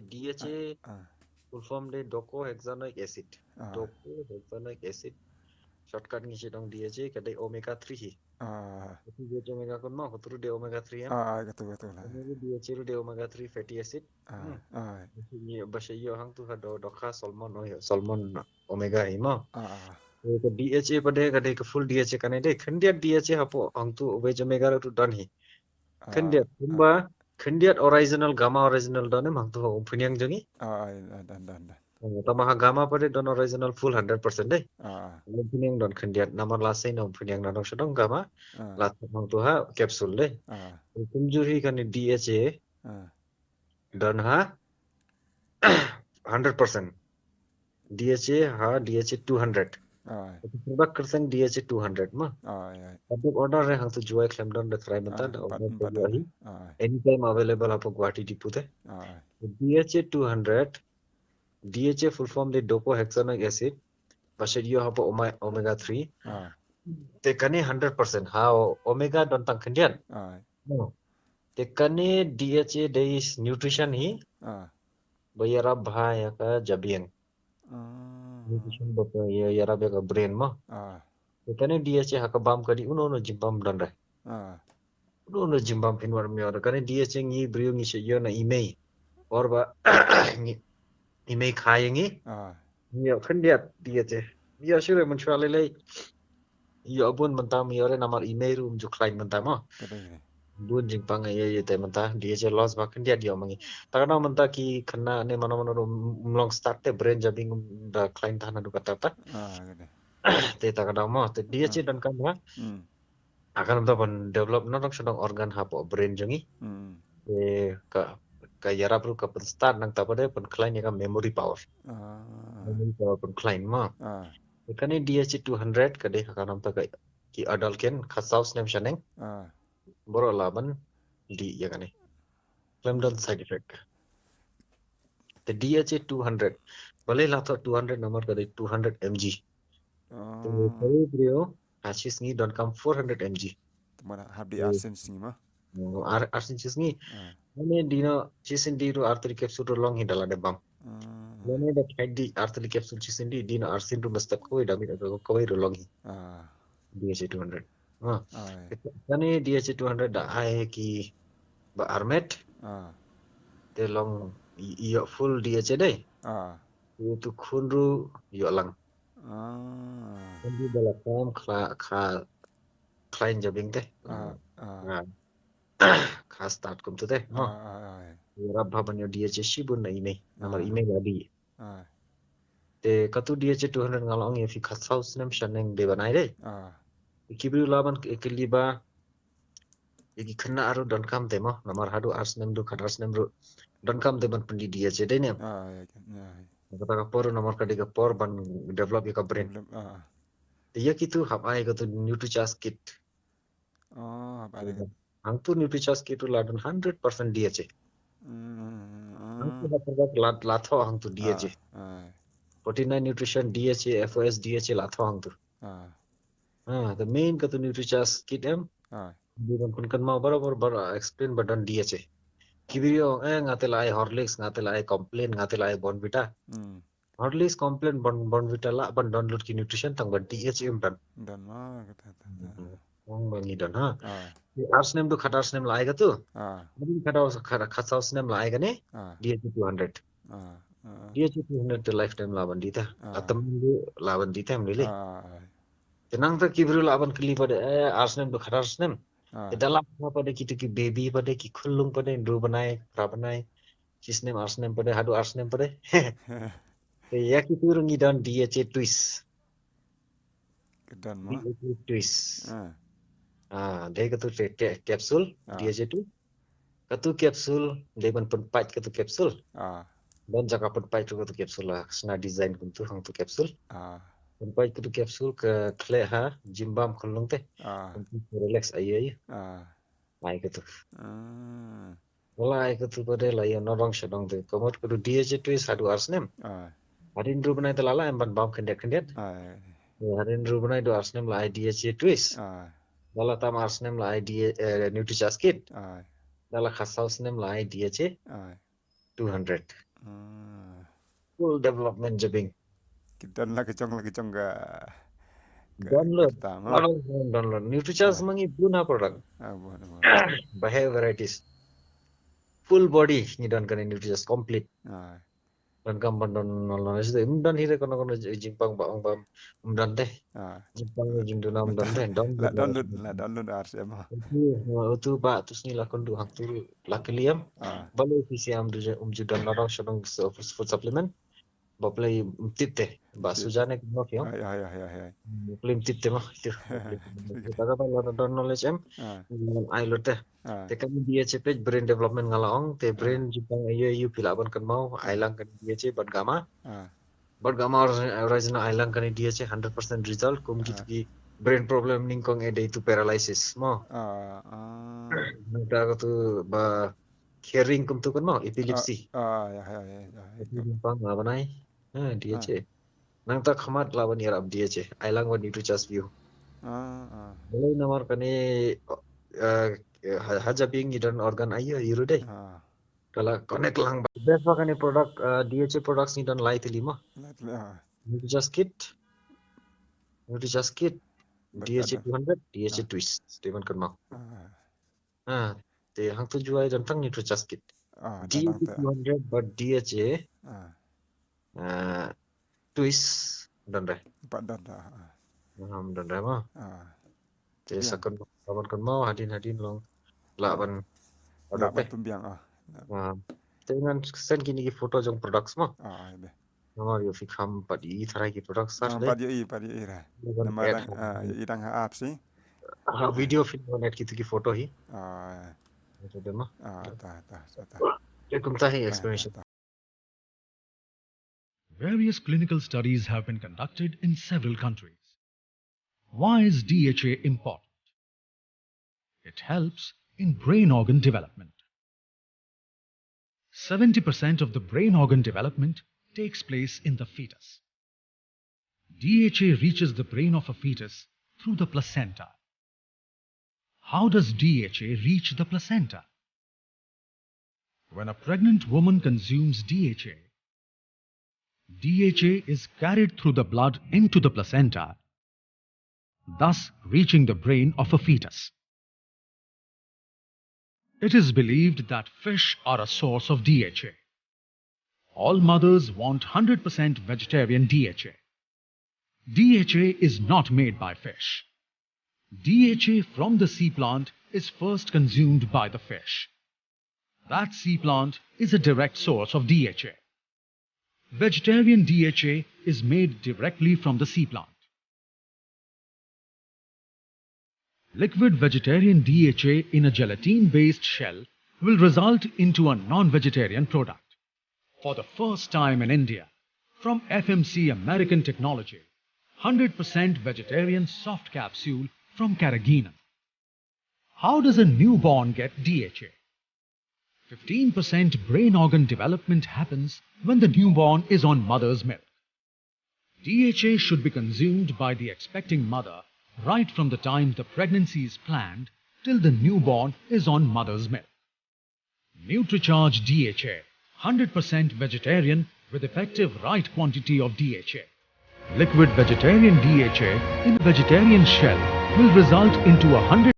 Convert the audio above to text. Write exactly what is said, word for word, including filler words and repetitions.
D H A, ah, full form de docohexanoic acid. Ah. Docohexanoic acid. Shortcut ngi shu ong D H A ka dei omega three hi. Ah. Ka tu dei omega kun mo, ka tu dei omega three em. Ah, ka tu, ka tu la. Ka tu dei D H A, tu dei omega three fatty acid. Ah, hmm, ah. Ba shu ïoh, ba shu ïoh hangtu ha do, dohkha salmon, oh, ïoh salmon omega hi mo. Ah, ah. Eh, ka D H A pat de, ka dei ka full D H A kane de. Khyndiat D H A hapoh hangtu veg omega ruh tu don hi. Ah, khyndiat, ah, kumba, khyndiat original, gamma original don em hangtu ha umphniang jong ngi. Ah, ah, ah, don, don, don. Eh, tangba ha gamma pat de don original full hundred percent de. Ah. Umphniang don khyndiat, namar la sei na umphniang na dong sha dong gamma. Ah. La hangtu ha capsule de. Ah. Kumjuh hi kane D H A. Ah. Don ha hundred percent. D H A ha D H A two hundred. Ah. Product kyrteng D H A two hundred mo. Ah, ïa. Public order re hangtu Jowai khlem don da trai mynta, ah, da order pat, pat, hi. Ah. Anytime available hapoh Guwahati depot te. Ah. D H A two hundred, D H A full form de docohexanoic acid, ba shu ïoh hapoh ome-, omega three. Ah. Te kane hundred percent ha omega don tang khyndiat. Ah. No. Te kane D H A dei nutrition hi. Ah. Ba ïarap bha ïa ka jabieng. Ah. Nutrition ba ka ïa, ïarap ïa ka brain mo. Ah. Te kane D H A ha ka bam ka dei uno uno jingbam don re. Ah. Uno uno jingbam phin wan ym ïoh re. Kane D H A ngi briew ngi shu ïoh na i mei. Or ba ngi, i mei kha ïa ngi. Ah. Ïoh khyndiat D H A. Ïoh shuh re mynshuwa lei lei. Ïoh bun mynta ym ïoh re namar i mei ruh ym ju khlaiñ mynta mo. Ka dei, ka dei. Bun jingpang ïa, ïa te mynta D H A loss ba khyndiat ïoh ma ngi. Ta ka daw mynta ki khynnah ne mano mano ruh ym long start te brain jabieng da khlaiñ than haduh katta katta. Ah, ka dei. Te ta ka daw mo te D H A, ah, donkam ha. Hmm. Ha ka namar ban develop na dong sha dong organ hapoh brain jong ngi. Hmm. Te ka, ka ïarap ruh ka pynstart nangta pat de pynkhlaiñ ïa ka memory power. Ah. Memory power pynkhlaiñ mo. Ah. Te kane D H A two hundred ka dei ha ka namar ka ki adult keiñ khatsaw snem shaneng. Ah. Baroh lah ban dih ïa kane. Khlem don side effect. Te D H A two hundred. Balei la thoh two hundred namar ka dei two hundred M G. Ah. Te kawei briew ha shi sngi donkam four hundred M G. Te mano hap dih, eh, ar sien shi sngi mo? Oh, ar, ar sien shi sngi. Ah. Mane dih noh shi sien dih ruh ar tylli capsule ruh long hi da la dep bam. Ah. Mane da thait dih ar tylli capsule shi sien dih, dih noh ar sien ruh mynstep kawei da mih kawei ruh long hi. Ah. D H A two hundred. Ah. Ah, ïa. Kane D H A two hundred da ai ki ba armet. Ah. Te long i, ïoh full D H A dei. Ah. Utu khun ruh ïoh lang. Ah. Khun ruh da la kam kha, kha khlaiñ jabieng te. Ah, ah. Ah. Kha start kumtu te mo. Ah, ah, ah. Ïarap bha ban ïoh D H A shibun na i mei. Namar, ah, i mei la dih. Ah. Te katu D H A two hundred nga la ong ïa phi khatsaw snem shaneng dei ban ai dei. Ah. Ki briew lah ban kylli ba ïa ki khynnah ruh donkam te mo, namar haduh ar snem duh khatar snem ruh donkam te ban pyndih D H A dei ne. Ah, ïa, ïa, ïa. Kata ka por namar ka dei ka por ban develop ïa ka brain. Develop, ah. Te ïa kitu hap ai katu NutriCharge kit. Oh, hap ai. Hangtu NutriCharge kit ruh la don hundred percent D H A. Hmm, hmm, hmm. Hangtu hap la, la thoh hangtu D H A. Ah, ah. Forty-nine Nutrition D H A, F O S D H A la thoh hangtu. Ah. Ah, the main katu NutriCharge kit em. Ah. Dei ban pynkynmaw barabor, bar explain ba don D H A. Ki briew ong, eh, nga te la ai Horlicks, nga te la ai Complan, nga te la ai Bournvita. Hmm. Horlicks, Complan, Bourn-, Bournvita lah ban don lut ki nutrition tang ba D H A ym don. Don ma kata, kata, kata. Hmm. Ong ba ngi don ha. Ah. Ar snem duh khatar snem la ai katu. Ah. Ar snem khatar, khatar, khatsaw snem la ai kane. Ah. D H A two hundred. Ah, ah, ah. D H A two hundred te lifetime lah ban dih te. Ah. Atam duh lah ban dih te em lili. Ah, ah, ah. Te nangta ki briew lah ban kylli pat de, eh, ar snem duh khatar snem. Ah. Te da lah pat de kitu ki baby pat de ki khyllung pat de hynriew bnai, phra bnai. Shi snem ar snem pat de, haduh ar snem pat de. Te ïa kitu ruh ngi don D H A twist. Ka don ma? D H A twist. Ah. Ah, dei katu te, te capsule, ah, D H A twist. Katu capsule, dei ban pynpait katu capsule. Ah. Don jaka pynpait tu katu capsule la, sna design kumtu hangtu capsule. Ah. Pynpait katu capsule ka khleh ha jingbam khyllung te. Ah. Kumtu relax aïu aïu. Ah. Ai katu. Ah. Wala ai katu pat de la ïa nodong shadong te. Ka mut katu D H A twist haduh ar snem. Ah. Hadien hynriew bnai te la lah em ban bam khyndiat khyndiat. Ah. Hadien hynriew bnai duh ar snem la ai D H A twist. Ah. Da la tam ar snem la ai D-, eh, NutriCharge kit. Ah. Da la khatsaw snem la ai D H A. Ah. two hundred. Ah. Full development jabieng. Ki don la ka jong, la ka jong ka, ka, don lut. Ka tam, ah. Don lut. NutriCharge, ah, ma ngi bun ha product. Ah, bun, bun. Ba heh varieties. Full body ngi don kane NutriCharge complete. Ah. Donkam ban don, don, don, don, ym don hi re kono, kono jingpang ba ong ba ym don te. Ah. Jingpang jingduna ym don te, don. La don lut, la don lut ar se ma. Utu, utu ba tu sngi la kynduh hangtu la kylli em. Ah. Balei phi ym ju, ym ju don la dong sha dong food supplement. Ba balei ym tip te. Ba suja ne kino phi ong. Ai, ai, ai, ai, ai. Ba balei ym tip te ma. Te ka ba la don knowledge em. Ah. Ai lut te. Ah. Te kane D H A peit brain development nga la ong, te, ah, brain jingpang aïu aïu phi lah ban kynmaw, ah, ai lang kane D H A bad gamma. Ah. Bad gamma or-, original ai lang kane D H A hundred percent result, kum, ah, kitu ki brain problem nyngkong eh dei tu paralysis mo. Ah, ah. Nangta katu ba hearing kumtu kan mo, epilepsy. Ah, ah, ya, ya, ya, ya, ya. Katu jingpang lah ban ai. Ha, D H A. Ah. Nangta khmat lah ban ïarap D H A. Ai lang wat NutriCharge View. Ah, ah. Balei namar kane, eh, ha, ha jabieng ngi don organ aïu aïu ruh dei. Ah. Ka la connect lang ba. Best ba kane product, eh, D H A products ngi don lai tylli mo. Lai tylli, ah. NutriCharge Kit. NutriCharge Kit. Bad D H A ada two hundred, D H A, ah, Twist. Te ban kynmaw. Ah. Ah, te hangtu ju ai don tang NutriCharge Kit. Ah, don tang te. D H A two hundred bad D H A, ah, ah, Twist don re. Pat don re, ah. Ah, don re mo. Ah. Te sa kynmaw, ban kynmaw hadien hadien long. Lah ban order te. Lah ban pynbiang, ah. Ah. Te ngan send kine ki photo jong products mo. Ah, ai be. Namar ïoh phi kham pat ïohi tharai ki products, ah, pat ïohi, pat ïohi re. Namar dang, ah, ïohi dang ha app shi. Ha video phin wan add kitu ki photo hi. Ah. Ito dei mo. Ah, ta, ta, ta, ta. Te kumta hi explanation. Various clinical studies have been conducted in several countries. Why is D H A important? It helps in brain organ development. Seventy percent of the brain organ development takes place in the fetus. D H A reaches the brain of a fetus through the placenta. How does D H A reach the placenta? When a pregnant woman consumes D H A, D H A is carried through the blood into the placenta, thus reaching the brain of a fetus. It is believed that fish are a source of D H A. All mothers want hundred percent vegetarian D H A. D H A is not made by fish. D H A from the sea plant is first consumed by the fish. That sea plant is a direct source of D H A. Vegetarian D H A is made directly from the sea plant. Liquid vegetarian D H A in a gelatin-based shell will result into a non-vegetarian product. For the first time in India, from F M C American Technology, hundred percent vegetarian soft capsule from Carrageenan. How does a newborn get D H A? Fifteen percent brain organ development happens when the newborn is on mother's milk. D H A should be consumed by the expecting mother right from the time the pregnancy is planned till the newborn is on mother's milk. NutriCharge D H A, hundred percent vegetarian with effective right quantity of D H A. Liquid vegetarian D H A in vegetarian shell will result into a hundred